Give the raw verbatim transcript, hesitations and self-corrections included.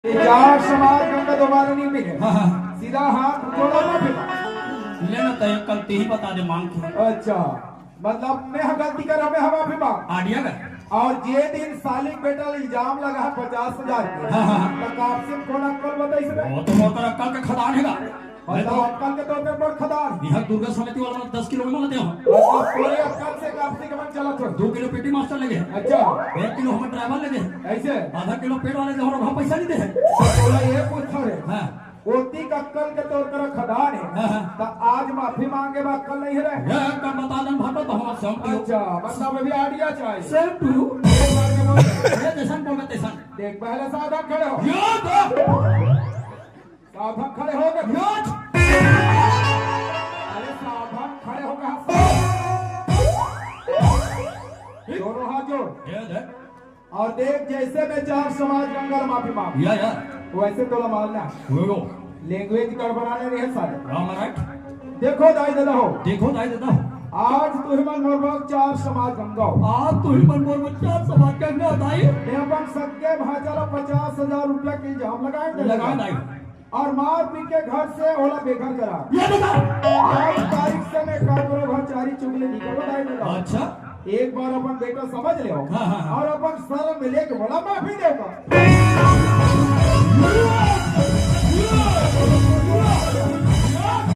चार समाज गंगा दोबारा नहीं मिले। हाँ, हाँ। सीधा हाथ जोड़ा माफी मांग। ले ना, तय कल ते ही बता दे मांग के। अच्छा, मतलब मैं ह गलती कर हमें हवा भी मांग। आडिया का। और जे दिन सालिक बेटा इल्जाम लगा है पचास हजार के, हाँ, हाँ। तो कापसी में कौन अक्कल बताइस रे? वो तो मोर अक्कल के खदान है ना। मतलब अक्कल के तौर पर बड़ खदान। यहाँ दुर्गा समिति वाला मन दस किलो में लेते हो। मतलब पूरे अक्कल से कापसी के मन चलत हो। दो किलो पेटी मास्टर लगे। अच्छा। एक किलो हमर ड्राइवर लगे। ऐसे? आधा किलो पेट वाले जो हम पैसा नहीं दे। बोला ये पूछ रे। हाँ। ओती अक्कल के तौर पर खदान है। हाँ, हाँ। तो आज माफी मांगे बा अक्कल नहीं है रे। ये अक्कल बता दन भाटो तो हम सब किलो। अच्छा, मतलब अभी आइडिया चाहिए। Same to you। एक बार में बोल। ये जैसन बोलबे तैसन। देख पहले सावधान खड़े हो। यो तो। सावधान खड़े हो गए। यो। अरे सावधान खड़े हो गए। दोनों हाथ जोड़। ये दे। और देख, जैसे मैं चार समाज गंगा माफी मांग, या, या। वैसे तोला मारना। वो। लैंग्वेज गड़बड़ाने रहे सारे। राम राइट। देखो दाई दादा हो। देखो दाई दादा हो। आज तुही मन मोर बर चार समाज गंगा हो। आज तुही मन मोर बर चार समाज गंगा हो दाई। मैं अपन सक्के भांचा ला पचास हजार रुपया के इल्जाम लगाए दे। लगाए दाई। और मार पी के घर से ओला बेघर करा। ये दादा। आज तारीख से मैं काकरो घर चारी चुगली नहीं करो दाई दादा। अच्छा। एक बार अपन बेटा समझ ले हो। हाँ, हाँ, हाँ। और अपन शर्म में लेके बोला माफी देगा।